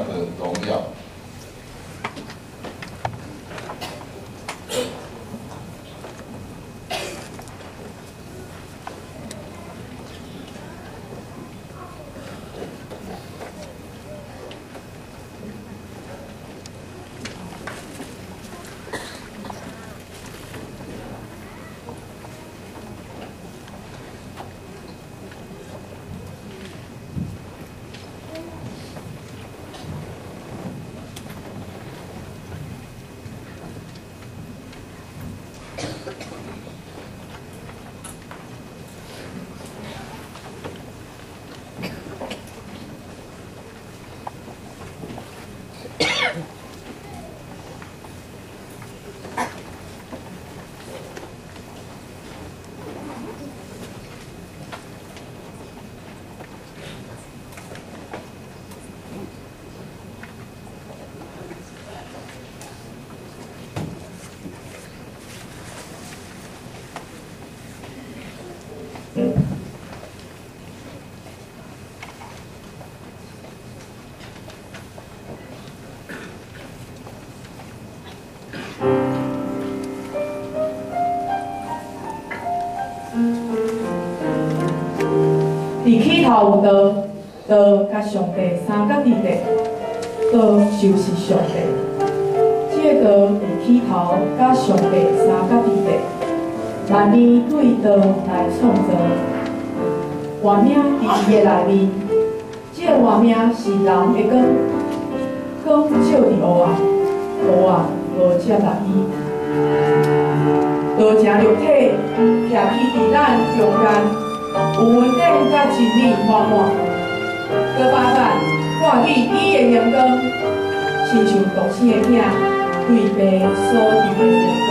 的荣耀。伫起頭有道，道佮上帝相仝佇咧，道就是上帝。這個道佇起頭佮上帝相仝佇咧，萬物對道來創造，活命佇伊的內面，這個活命是人的光，光照佇黑暗，黑暗無接納伊。道成肉體，徛起佇咱中間。有恩典佮真理滿滿，閣把咱看見伊的榮光，親像獨生的囝對父所得的榮光。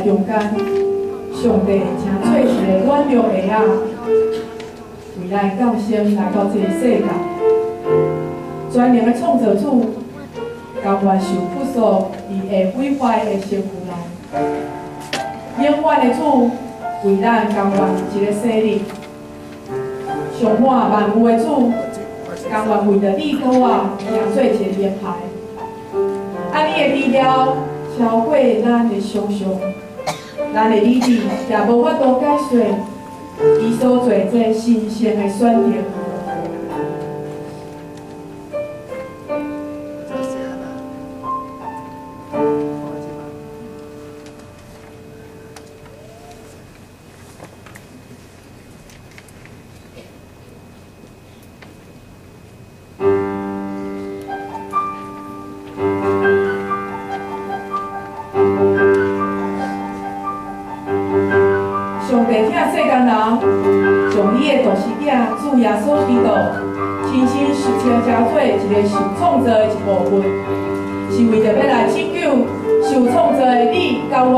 中間，上帝成做一個軟弱的仔，為咱降生來到這個世界。全能的創造主，甘願受屈辱，佇會毀壞的身軀內。永遠的主，為咱甘願一个洗禮。充滿萬有的主，甘願為著你佮我，成做一个嬰孩。按呢的微妙，超過咱的想象，咱的理智也無法度解釋伊所做這神聖的選擇。上帝疼世間人，將伊的獨生子主耶穌基督親身受成做一個受創造的一部分，是為著欲來拯救受創造的你佮我。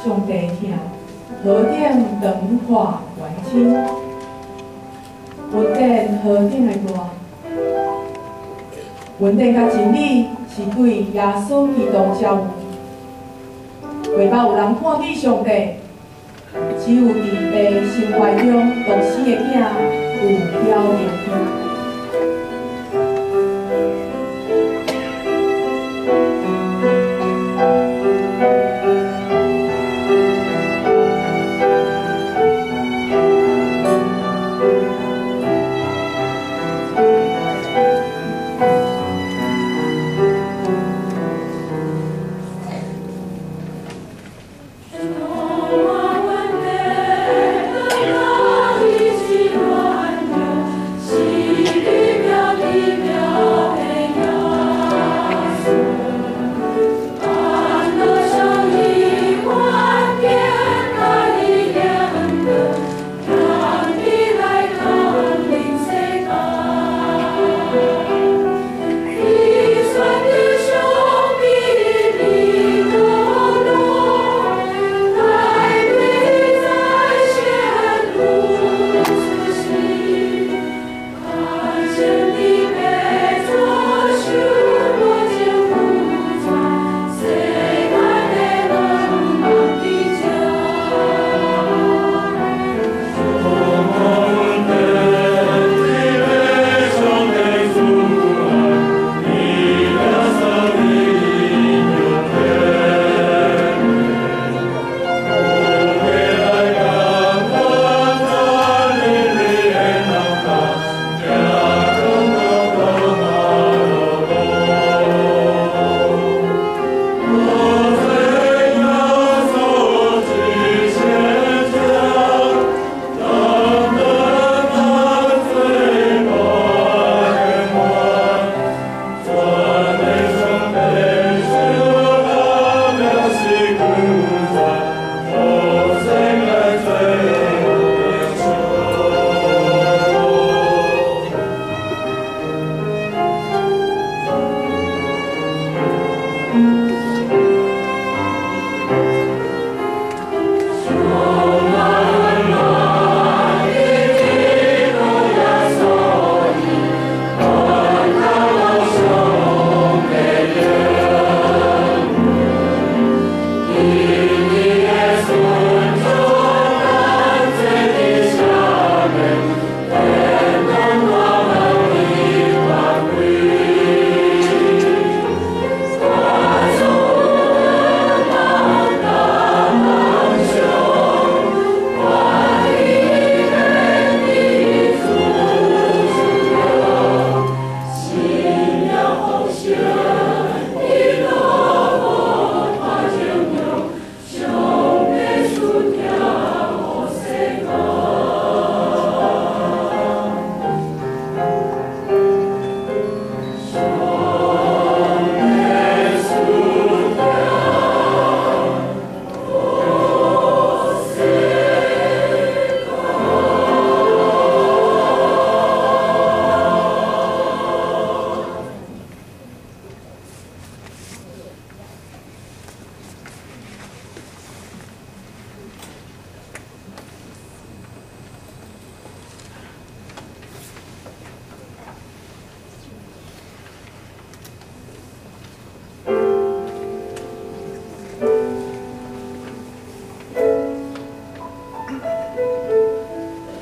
上帝疼，何等长阔源深，恩典何等的大，恩典佮真理是對耶穌基督才有。袂捌有人看見上帝，只有佇父心懷中獨生的囝有表明伊。是。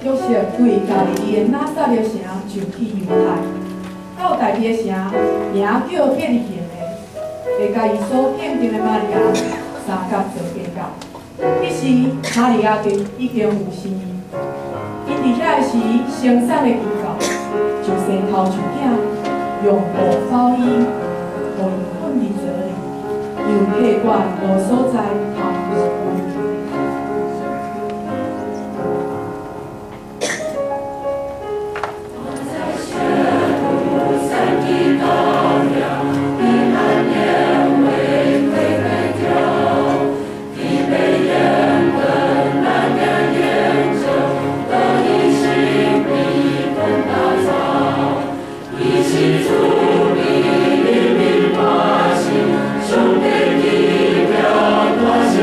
約瑟對加利利的拿撒勒城上去猶太，到大衛的城，名叫伯利恆的，會共伊所見定的瑪利亞相佮做家教。彼時瑪利亞就已經有身孕，𪜶佇遐的時生產的期到，就生頭一囝，用布包伊，予伊睏佇槽裡，因為客館無所在通予睏。上帝奇妙大神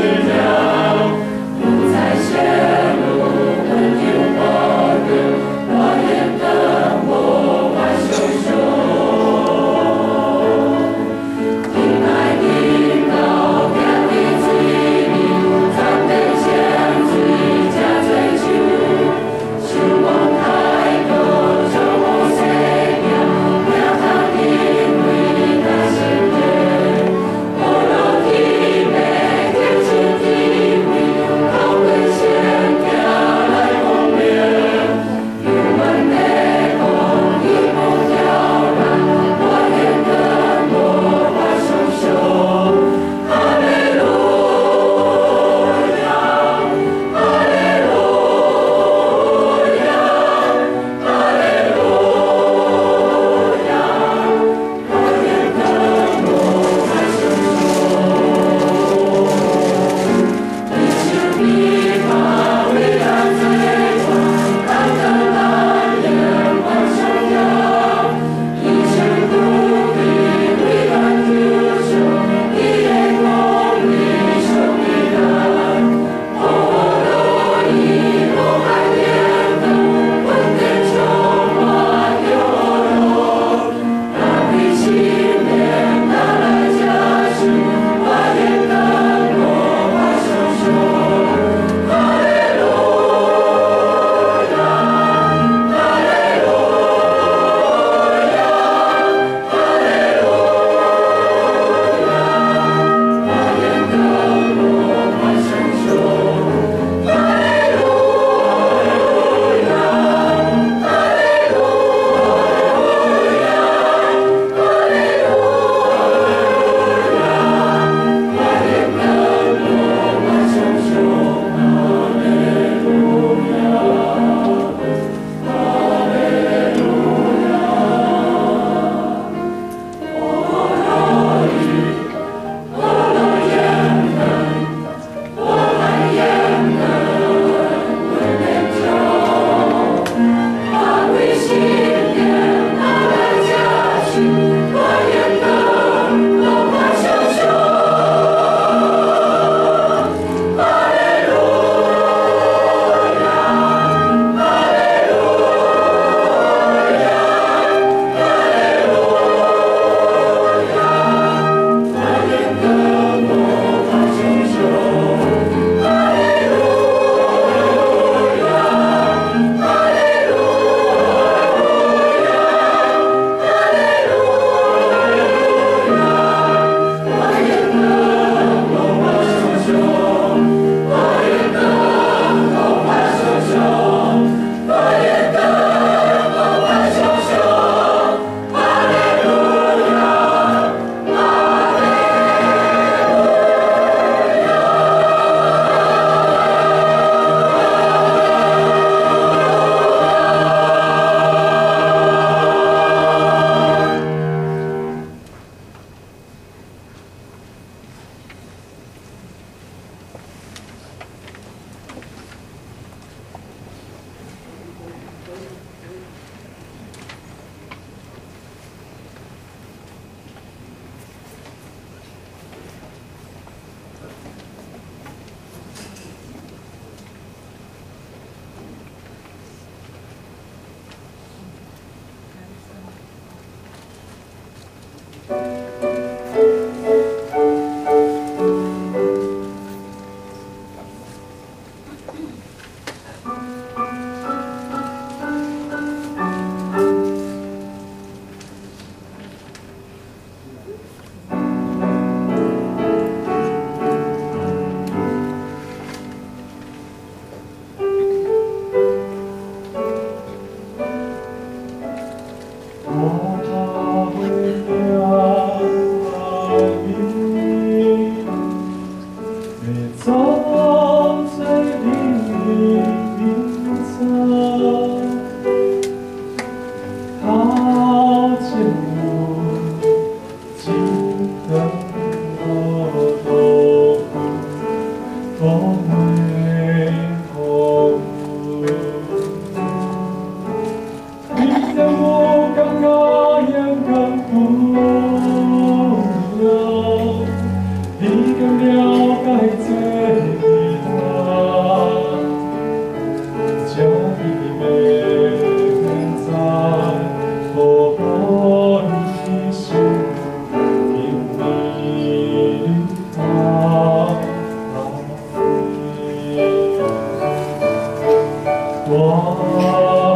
我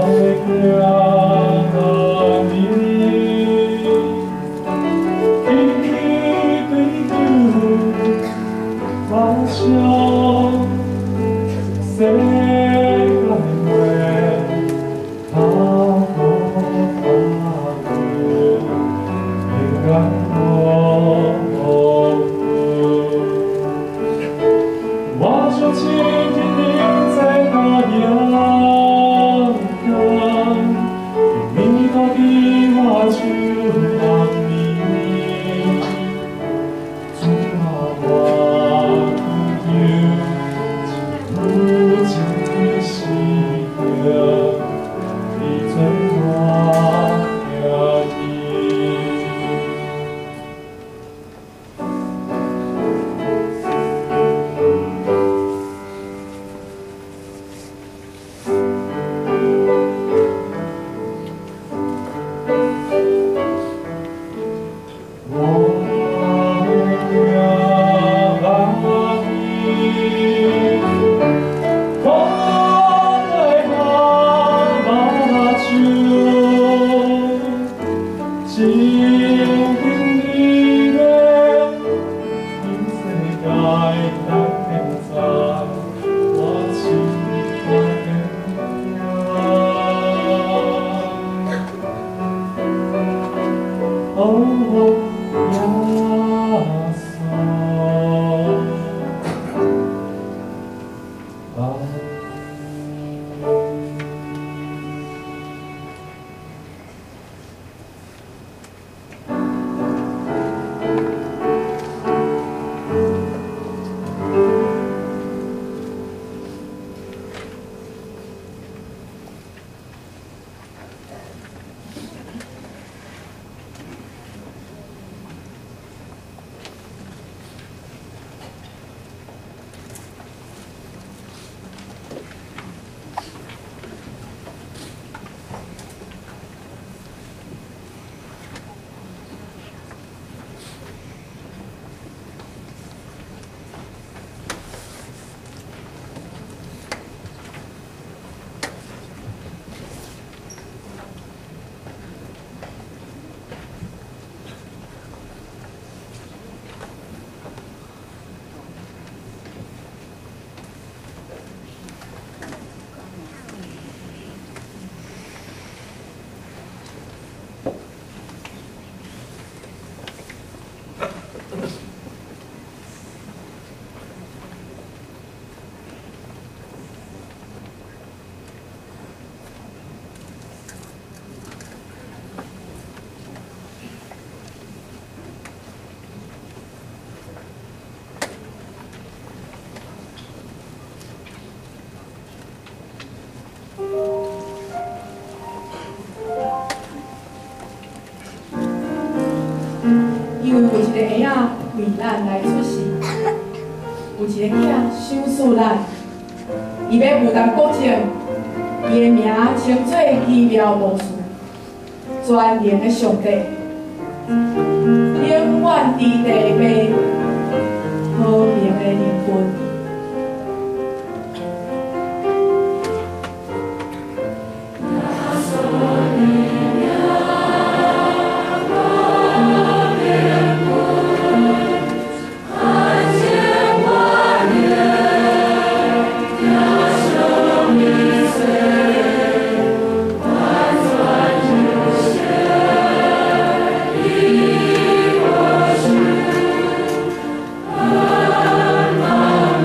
的行安尼，一起追求梦想，世界袂头路打过，平安无我相信一定在大阳光，用你到底我手暗暝，主啊，我求有情的时刻，你做我行伊。我的行你，看来下目睭，真经你的人世界咱现在，我心我坚哦，耶稣。啊。因為有一個嬰仔為咱來出世，有一個囝賞賜咱，伊欲負擔國政，伊的名稱做奇妙謀士，全能的上帝，永遠佇地父，和平的靈魂。 Amen.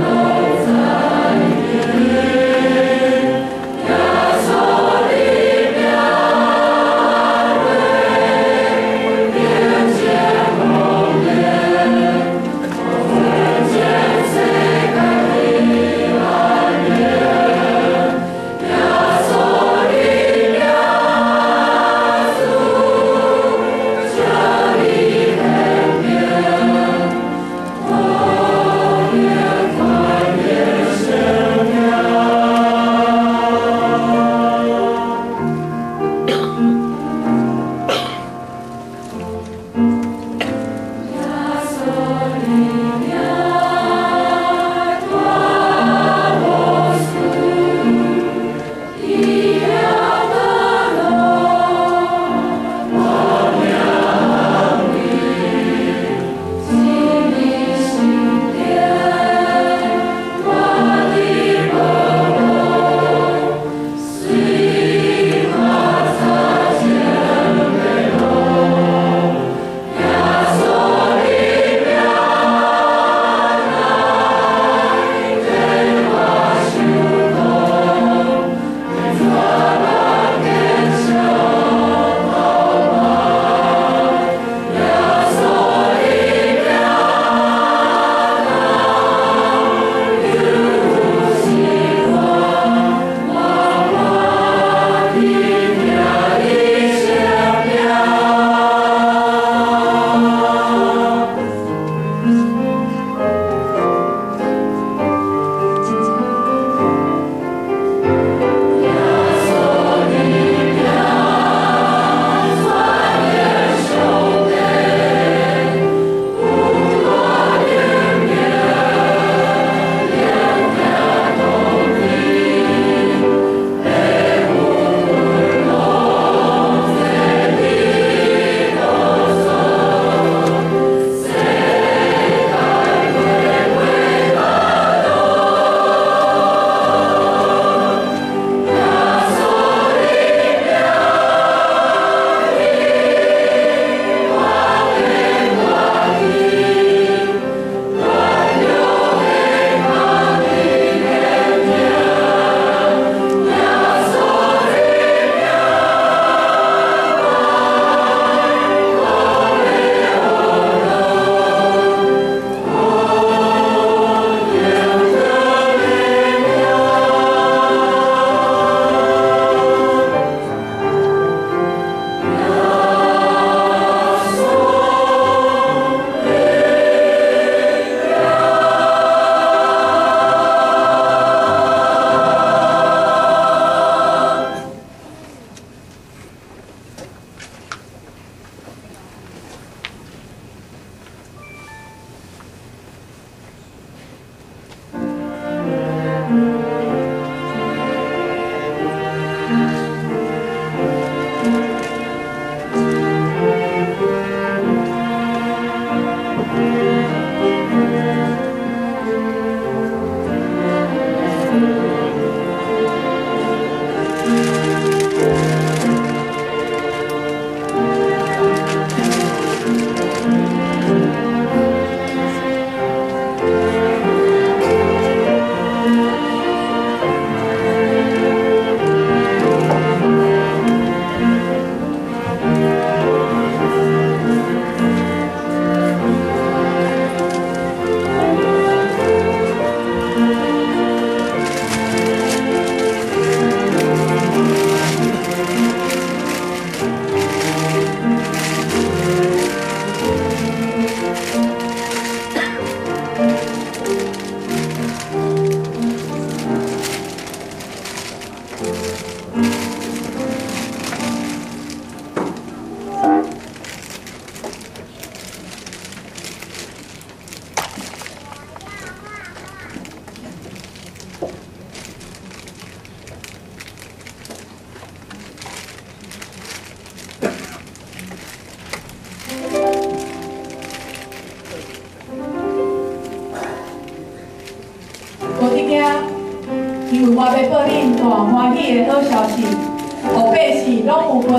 因為我欲報恁大歡喜的好消息，予百姓攏有份。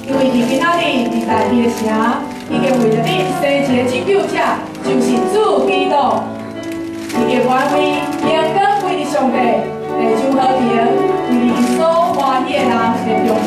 因為佇今仔日佇大衛的城，已經為著恁生一个拯救者，就是主基督。伊會原為榮光歸佇上帝，地上和平歸佇伊所歡喜的人的中間。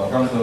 大港都。